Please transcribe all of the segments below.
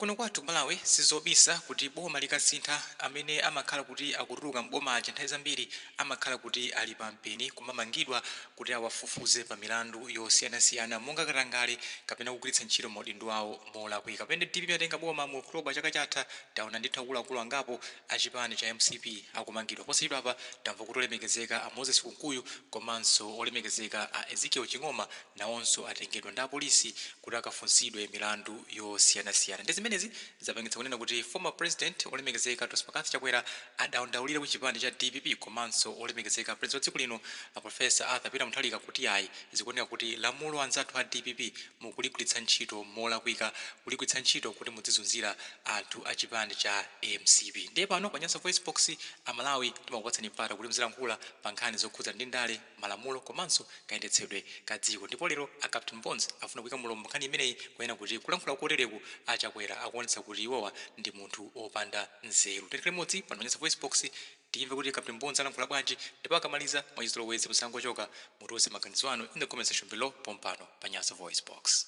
Kuno kwathu ku Malawi sizobisa kuti boma likasintha amene amakhala kuti akutuluka m'boma aja nthawi zambiri amakhala kuti ali pa mpeni kumamangidwa kuti awafufuze pa milandu yosiyanasiyana monga katangale kapena kugwiritsa ntchito maudindo awo molakwika. Pamene dpp yatenga boma mu October chaka chatha taona ndithu akuluakulu angapo a chipani cha mcp akumangidwa. Posachedwapa tamva kuti olemekezeka a Moses Kunkuyu komanso olemekezeka a Ezekiel Ching'oma nawonso atengedwa ndi apolisi kuti akafunsidwe milandu yosiyanasiyana. Ndiye zimenezi zapangitsa kunena kuti former president olemekezeka Dr McCarthy Chakwera adandaulire ku chipani cha dpp komanso olemekezeka president wa dziko lino a Professor Arthur Peter Mutharika kuti ayi zikuoneka kuti lamulo anzathu a dpp mukuligwiritsa ntchito molakwika, kuligwiritsa ntchito kuti mudzizunzira anthu a chipani cha mcp. Ndiye pano pa Nyasa VoiceBox a Malawi timakupatsani mpata kuti muzilankhula pa nkhani zokhudzana ndi ndale, malamulo komanso kayendetsedwe ka dziko ndipo lero a Captain Bones afuna kuika mulomo pa nkhani imeneyi kunena kuti kulankhula kotereku a Chakwera akuonetsa kuti iwowa ndi munthu opanda nzeru. Tiyeni tikhale limodzi pano pa Nyasa VoiceBox timve kuti Captain Bones alankhula bwanji ndipo akamaliza mwachizolowezi musangochoka mutiuze maganizo anu in the comment section below pompano pa Nyasa VoiceBox.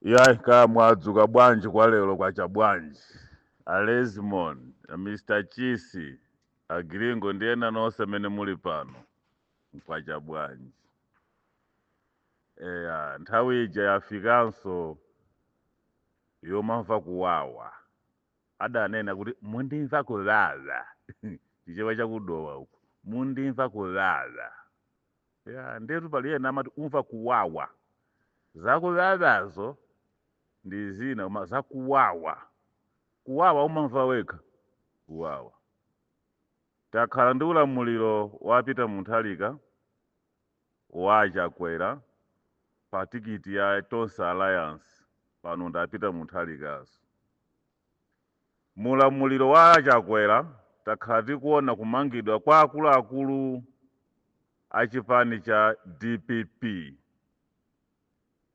Yayi, kaya mwadzuka bwanji kwa lero kwacha bwanji a Lesmon, a Mr. Chisi, a Gringo ndi ena nonse amene muli pano kwacha bwanji eya nthawi ija yafikanso yomamva kuwawa adanena kuti mundimva kuwawa chichewa chakudowa uku mundimva kuwawa ya ndetu pali ena amati umva kuwawa zakuwawazo ndi zina koma zakuwawa kuwawa umamva wekha kuwawa takhala ndi ulamuliro wa Peter Mutharika wa Chakwera pa tikiti ya Tonse Alliance pano ndi a Peter Mutharikaso Mulamuliro wa Chakwera takhala tikuona kumangidwa kwa akuluakulu a chipani cha dpp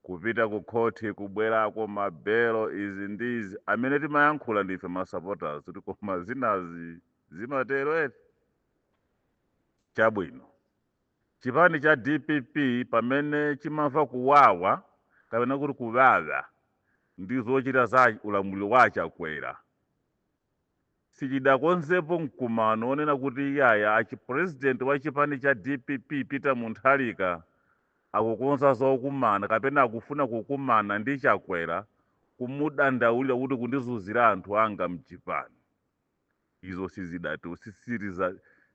kupita ku khoti kubwerako mabelo izi ndi izi amene timayankhula ndife ma supporters kuti koma zinazi zimatero eti chabwino chipani cha dpp pamene chimamva kuwawa kapena kuti kuwawa ndi zochita za ulamuliro wa Chakwera sichidakonzepo mkumano onena kuti iyaya achipresident wa chipani cha dpp Peter Mutharika akukonza zokumana kapena akufuna kukumana ndi Chakwera kumudandaulira kuti kundizunzira anthu anga mchipani izo sizidati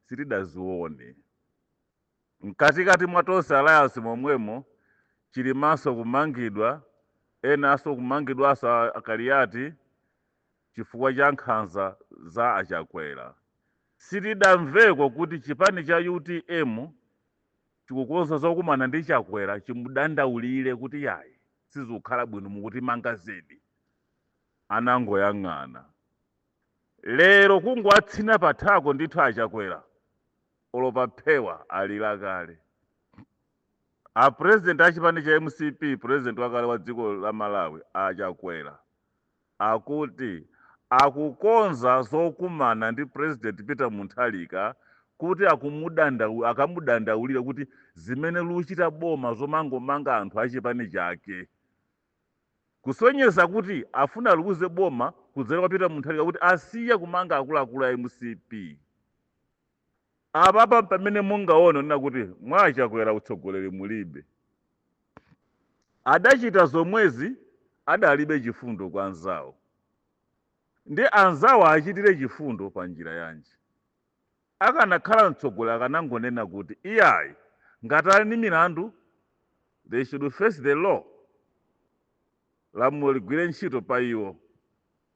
sitidazione mkatikati mwa Tonse Alliance momwemo Chilimanso kumangidwa enanso kumangidwanso a Kaliati chifukwa cha nkhanza za achakwera sitidamveko kuti chipani cha UTM chikukonza zokumana ndi Chakwera chimudandaulire kuti yayi sizikukhala bwino mukutimanga zedi anangoyang'ana lero kungowatsina pathako ndithu achakwera olo paphewa alira kale a president a chipani cha mcp president wakale wa dziko la malawi achakwera akuti akukonza zokumana ndi president peter mutharika kuti akamudandaulira kuti zimene luchita boma zomangomanga anthu a chipani chake kusonyeza kuti afuna alukuze boma kudzera kwa peter mutharika kuti asiye kumanga akuluakulu a mcp apapa pamene mungaone nena kuti mwachakwera utsogoleri mulibe adachita zomwezi adalibe chifundo kwa anzawo ndi anzawo achitire chifundo pa njira yanji akanakhala mtsogoleri akanangonena kuti iyayi ngati ali ndi milandu they should face the law lamulo ligwire ntchito pa iwo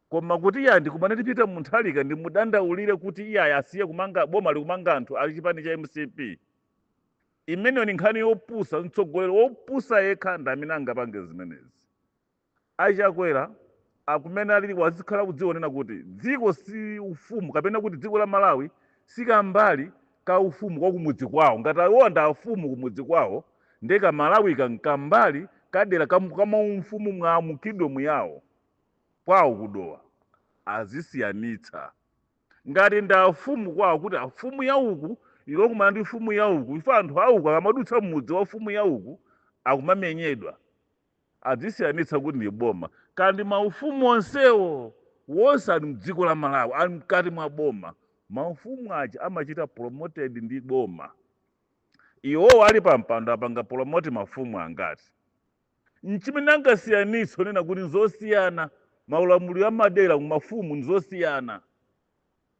koma kuti iyayi ndikumane ndi Peter Mutharika ndimudandaulire kuti iyayi asiye kumanga boma likumanga anthu ali chipani cha mcp imeneyo ni nkhani yopusa mtsogoleri wopusa yekha ndi amene angapange zimenezi achakwera akumene alili wazikhala kudzionena kuti dziko si ufumu kapena kuti dziko la malawi si kambali ka ufumu kwa kumudzi kwawo ngati iwo ndi afumu kumudzi kwawo ndiye kamalawi kankambali kadera kama umfumu mwa mu kingdom yawo kwawo kudowa azisiyanitsa ngati ndi afumu kwawo kuti afumu yauku ilokumana ndi mfumu yauku ife anthu auku akamadutsa mmudzi wa mfumu yauku akumamenyedwa. Adzisiyanitsa kuti ndi boma. Kandi maufumu onsewo wonse ali mdziko la Malawi ali mkati mwa boma. Maufumu aja amachita promoted ndi boma. Iwowo ali pa mpando apanga promote mafumu angati? Nchimene angasiyanitse onena kuti nzosiyana maulamuliro amadera kumafumu nzosiyana.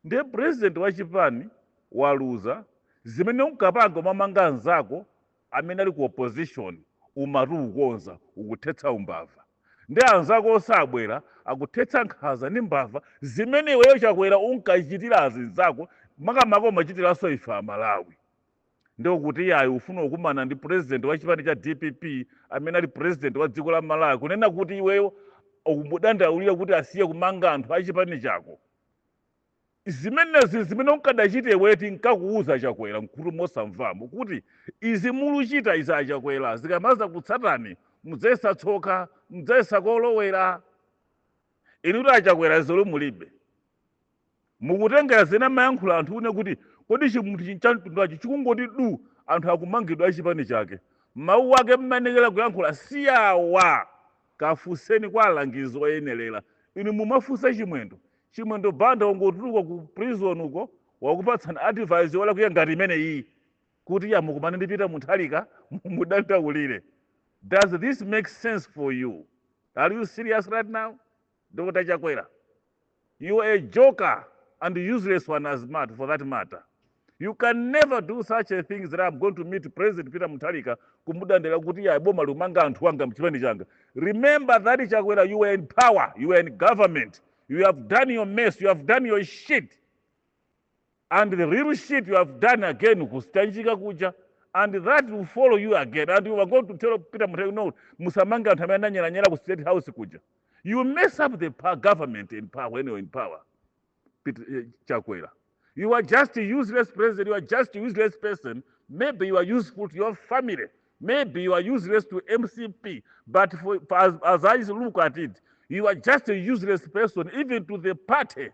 Ndiye president wa chipani waluza, zimene unkapanga umamanga anzako amene ali ku opposition, umati ukukonza, ukuthetsa umbava, ndi anzako osabwera akuthetsa nkhanza ndi mbava zimene iweyo Chakwera unkachitira azinzako, makamaka umachitiranso ife Amalawi. Ndikuti iyayi, ufuna kukumana ndi president wa chipani cha DPP amene ali president wa dziko la Malawi, kunena kuti iweyo ukumudandaulira kuti asiye kumanga anthu a chipani chako. Zimenezi zimene unkadachita iweyo, tinkakuuza Chakwera mkhutu mosamvamo kuti izi muluchita izi aChakwera zikamaza kutsatani mudzayesa tsoka, mudzayesa kolowera. Inu kuti aChakwera zolo mulibe, mukutengera zina mayankhula anthu une kuti kodi chimunthu cha mtundu wachi chikungoti du, anthu akumangidwa achipani chake. Mawu ake mmanekera kuyankhula siyawa, kafunseni kwa alangizi oyenerera. Inu mumafunsa Chimwendo, Chimwendo Banda ungotuluka ku prison uko, wakupatsani advice yolakwika ngati imene iyi kuti ya mukumane ndi Peter Mutharika mudandaulire. Does this make sense for you? Are you serious right now, Dr Chakwera? You are a joker and useless one as matter for that matter. You can never do such a thing that I'm going to meet President Peter Mutharika kumudandaula kuti ya boma likumanga anthu anga mchipani changa. Remember that, Chakwera, you were in power, you were in government, you have done your mess, you have done your shit, and the real shit you have done again kusitanjika kuja, and that will follow you again, and you are going to tell Peter Mutharika, "No, musamange anthu amene ananyeranyera ku State House kuja." You mess up the government in power when you're in power. Peter Chakwera, you are just a useless president, you are just a useless person. Maybe you are useful to your family, maybe you are useless to MCP, but for as I look at it, you are just a useless person even to the party.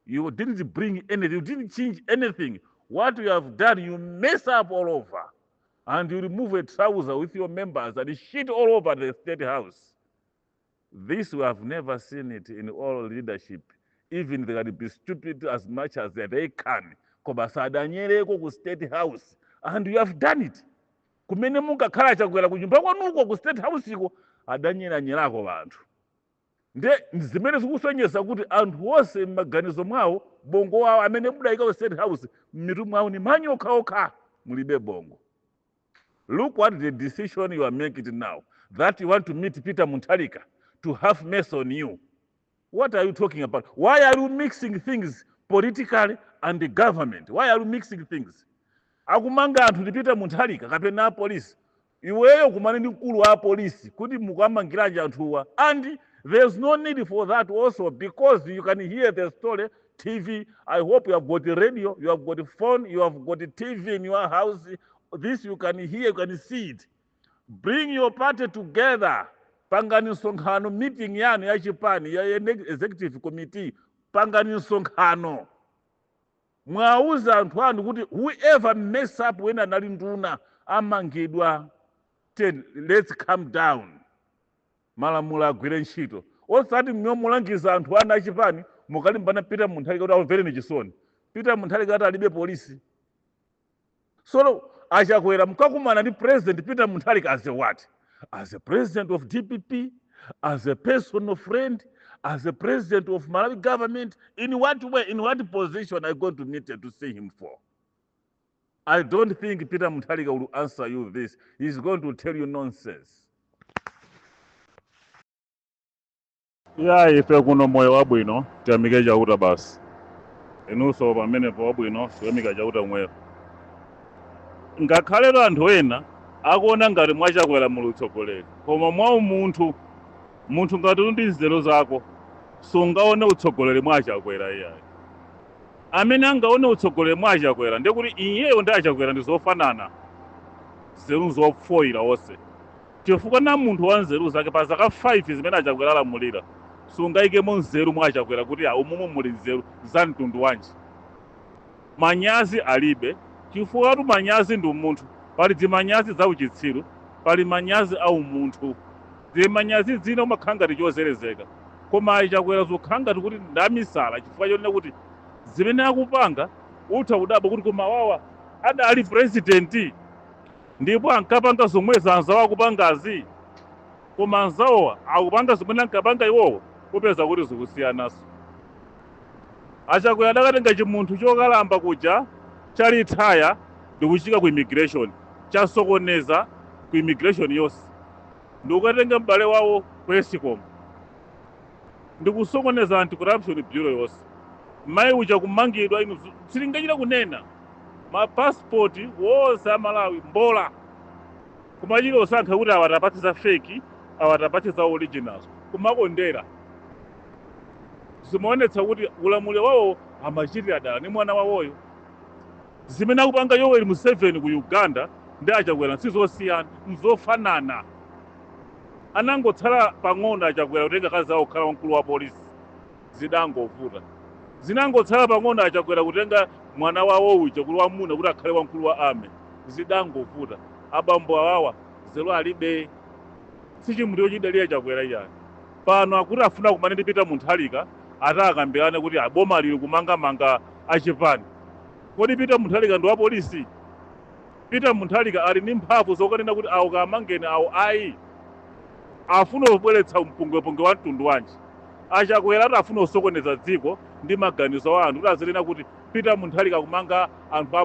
You didn't bring anything, you didn't change anything. What you have done, you mess up all over, and you remove a trouser with your members and shit all over the State House. This we have never seen it in all leadership. Even they can be stupid as much as they can, koma sadanyereko ku State House, and you have done it. Kumene munkakhala Chakwera kunyumba kwanuko ku State House iko adanyeranyerako vanthu. Nde zimene zikusonyeza kuti anthu onse m'maganizo mwawo, bongo wawo amene mudayika ku State House, m'mitu mwawo ni manyi okhaokha, mulibe bongo. Look what the decision you are making now, that you want to meet Peter Mutharika to have mercy on you. What are you talking about? Why are you mixing things politically and the government? Why are you mixing things? Akumanga anthu ndi Peter Mutharika kapena apolisi? Iweyo kumane ndi mkulu wa apolisi kuti mukamangiranji anthuwa? And there's no need for that also, because you can hear the story, TV. I hope you have got a radio, you have got a phone, you have got a TV in your house. This you can hear, you can see it. Bring your party together, pangani msonkhano, meeting yanu ya chipani ya executive committee, pangani msonkhano, mwauza anthu anu kuti whoever mess up when anali nduna amangidwa. Then let's calm down, malamulo agwire ntchito, osati mmwe mulangiza anthu anu achipani mukalimbana Peter Mutharika kuti amvereni chisoni. Peter Mutharika ati alibe polisi. So aChakwera, mkakumana ndi President Peter Mutharika as a what? As a president of DPP, as a personal friend, as a president of Malawi government? In what way, in what position are you going to meet to see him for? I don't think Peter Mutharika will answer you this. He's going to tell you nonsense. Ya, ife kuno moyo wabwino, tiyamike Chauta basi. Inunso pamenepo wabwino, tiyamika Chauta mweyo. Ngakhalero anthu ena akuona ngati mwaChakwera muli utsogoleri, koma mwa umunthu, munthu ngati uli ndi nzeru zako sungaone utsogoleri mwa aChakwera iyayi. Amene angaone utsogoleri mwa aChakwera ndiye kuti iyeyo ndi aChakwera ndi zofanana, nzeru zofoyira onse, chifukwa na munthu wa nzeru zake pa zaka 5 zimene aChakwera alamulira sungayikemo nzeru mwa aChakwera kuti a umumu muli nzeru za mtundu wanji. Manyazi alibe, chifukwa tu manyazi ndi umunthu. Pali dzimanyazi za uchitsiru, pali manyazi a umunthu. Zimanyazi zina umakhala ngati chozerezeka, koma aChakwera zikukhala ngati kuti ndamisala, chifukwa chonena kuti zimene akupanga utha kudabwa kuti koma wawa adali president ndipo ankapanga zomwezi anzawo akupangazi, koma anzawowa akupanga zimene ankapanga iwowo, kupeza kuti zikusiyanaso. AChakwera adakatenga chimunthu chokalamba kuja cha retire ndikuchika ku immigration, chasokoneza ku immigration yonse, ndikukatenga m'bale wawo ku ESCOM ndikusokoneza Anti-Corruption Bureau yonse. Mayi uja kumangidwa, inu silingachita kunena, mapasipoti wonse a Malawi mbola, kumachita osankha kuti awa tapatse za fake, awa tapatse za originals, kumakondera. Zimaonetsa kuti ulamuliro wawo amachitira dala ni mwana wawoyo. Zimene akupanga Yoweri Museveni ku Uganda ndi aChakwera sizosiyana, nzofanana. Anangotsala pang'ono aChakwera kutenga kazi awo kukhala wamkulu wa polisi, zidangovuta. Zinangotsala pang'ono aChakwera kutenga mwana wawo uja kuti wamuna kuti akhale wamkulu wa army, zidangovuta. Abambo awawa zero alibe, sichimuti chidaliya Chakwera iyani. Pano akuti afuna kumane ndi Peter Mutharika, ati akambirane kuti aboma lili kumangamanga achipani. Kodi Peter Mutharika ndi wa polisi? Peter Mutharika ali ndi mphamvu zokanena kuti awo kamangeni, awo ayi? Afuna kubweretsa mpungwepungwe wa mtundu wanji aChakwera, ati afuna kusokoneza dziko ndi maganizo a anthu, kuti azinena kuti Peter Mutharika kumanga anthu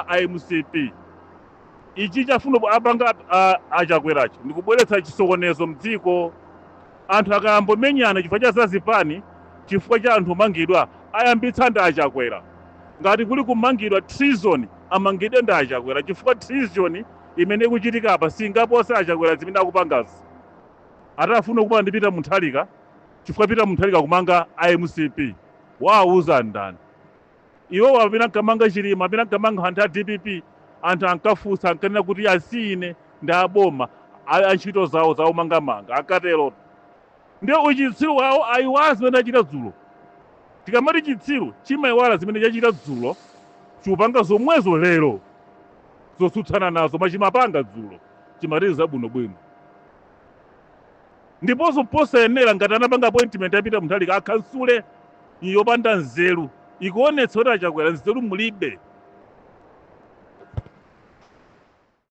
a MCP? Ichi chafuna apanga aChakweracho ndikubweretsa chisokonezo mdziko. Anthu akayambomenyana chifukwa cha zazipani, chifukwa cha anthu omangidwa, ayambitsa ndi aChakwera. Ngati kuli kumangidwa, treason, amangidwe ndi aChakwera, chifukwa treason imene ikuchitika apa singapose aChakwera zimene akupangazi. Atafuna kupanga ndi Peter Mutharika chifukwa Peter Mutharika kumanga iMCP, wawuza ndani? Iwo amene ankamanga Chilima, amene ankamanga anthu a DPP, anthu ankafunsa, ankanena kuti asiyine ndi aboma, antchito zawo zaumangamanga, ankatero. Ndiye uchitsiru wawo ayiwala zimene achita dzulo. Tikamati chitsiru chimayiwala zimene chachita dzulo, chikupanga zomwezo lero zotsutsana nazo machimapanga dzulo, chimati zabwinobwino. Ndiponso posayenera ngati anapanga appointment ya Peter Mutharika, akhansule. Yopanda nzeru, ikuonetsa kuti aChakwera nzeru mulibe.